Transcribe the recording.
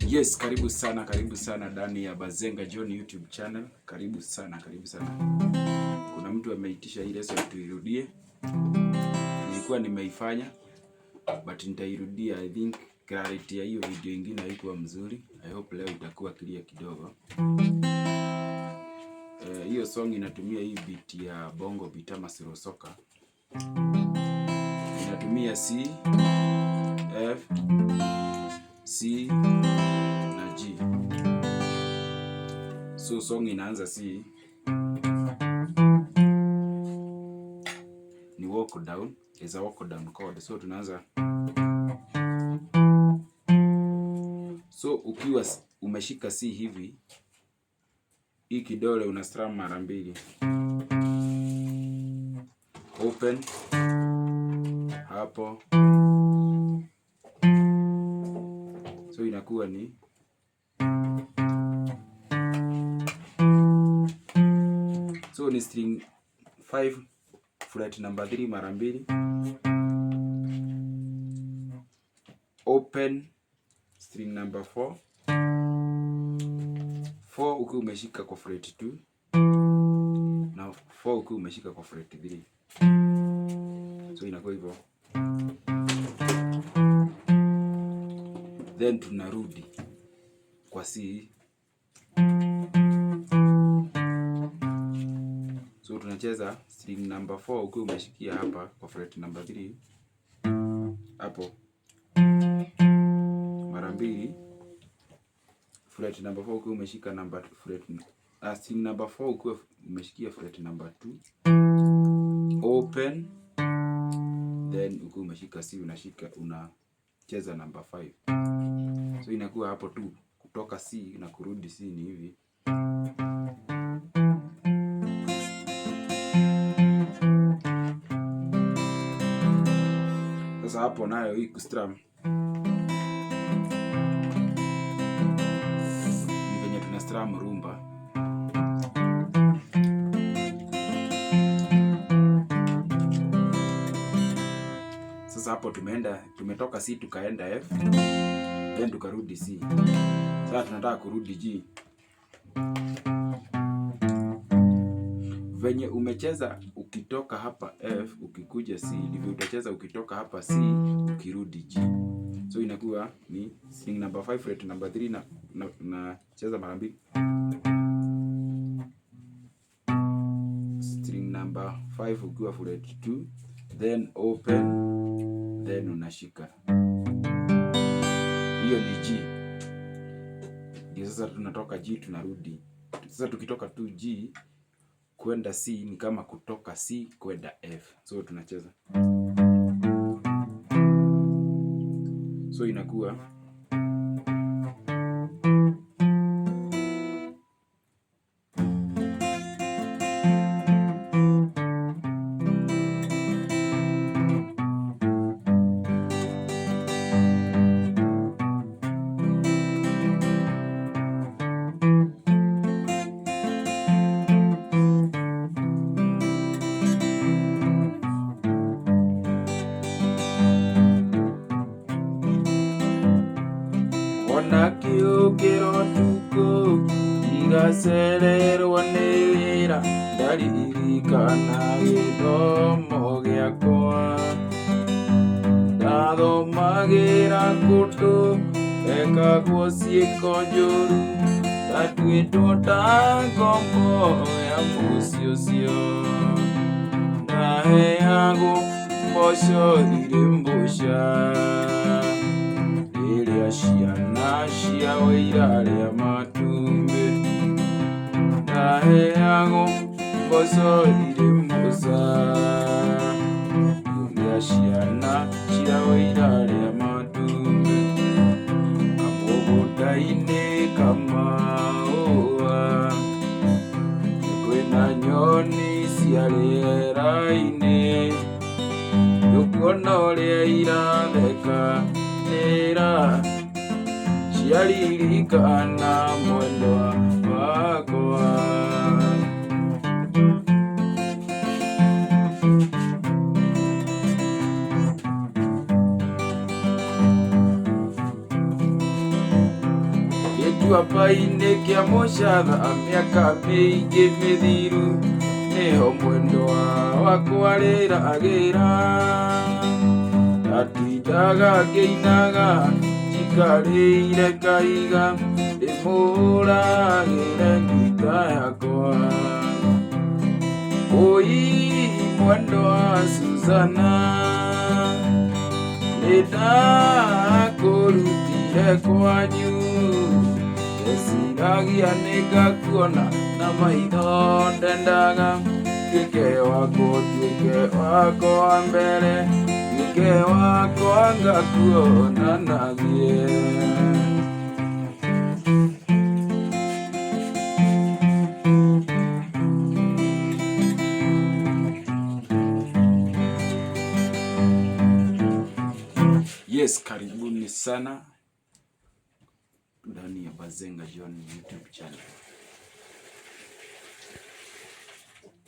Yes, karibu sana ndani ya Bazenga John YouTube channel. Karibu sana, karibu sana. Kuna mtu ameitisha hii lesson tuirudie. Nilikuwa nimeifanya but nitairudia. I think clarity ya hiyo video ingine haikuwa mzuri. I hope leo itakuwa clear kidogo. Hiyo song inatumia hii beat ya bongo beat ama slow soca. Inatumia C, F, C na G. So song inaanza C, ni walk down, is a walk down chord. So tunaanza, so ukiwa umeshika C hivi, hii kidole una strum mara mbili, open hapo, so inakuwa ni, so ni string 5 fret number 3 mara mbili, open string number 4 4 ukiwa umeshika kwa fret 2 na 4 ukiwa umeshika kwa fret 3, so inakuwa hivyo, then tunarudi kwa C, so tunacheza string number 4 ukiwa umeshikia hapa kwa fret number 3 hapo mara mbili, fret number 4 ukiwa umeshika number fret, string number 4 ukiwa umeshikia fret number 2, open, then ukiwa umeshika C unashika unacheza number 5. So inakuwa hapo tu kutoka C na kurudi C ni hivi. Sasa hapo nayo hii kustrum ni venye tuna strum rumba. Sasa hapo tumeenda, tumetoka C tukaenda F, then tukarudi C. Sasa tunataka kurudi G. Venye umecheza ukitoka hapa F ukikuja C, ndivyo utacheza ukitoka hapa C ukirudi G. So inakuwa ni string number 5 fret number 3 na cheza mara mbili. String number 5 ukiwa fret 2, then open, then unashika. Hiyo ni G. Ndio sasa tunatoka G tunarudi. Sasa tukitoka tu G kwenda C ni kama kutoka C kwenda F. So tunacheza. So inakuwa ona kĩũkĩro ũtukũ ndigacererwo nĩ wĩra, ndaririkana gĩthomo gĩakwa, ndathomagĩra kũndũ ekagwo ciĩko njũru, ndatuĩtwo ta ngombo ya mũciĩ ũcio, ndaheagwo mboco irĩ mbũca, rĩrĩa ciana ciao irarĩa matumbĩ, ndaheagwo mboco irĩ mbũca, rĩrĩa ciana ciao irarĩa matumbĩ, kamũgũnda-inĩ kamaũa kwĩna nyoni cia rĩera-inĩ, ndũkuona ũrĩa irathekanĩra, ciaririkana mwendwa wakwa. Gĩtuamba-inĩ kĩa mũcatha mĩaka mĩingĩ mĩthiru, nĩho mwendwa wakwa rĩragĩra. Ndatindaga ngĩinaga njikarĩire kahiga, ndĩmũragĩre ngita yakwa. Ũi mwendwa Susana, nĩndakũrutire kwanyu, ndeciragia nĩngakuona na maitho, ndendaga tuĩke wakwa, tuĩke wakwa wa mbere, tuĩke wakwa ngakuona nathiĩ. Yes, karibuni sana ndani ya Bazenga John YouTube channel.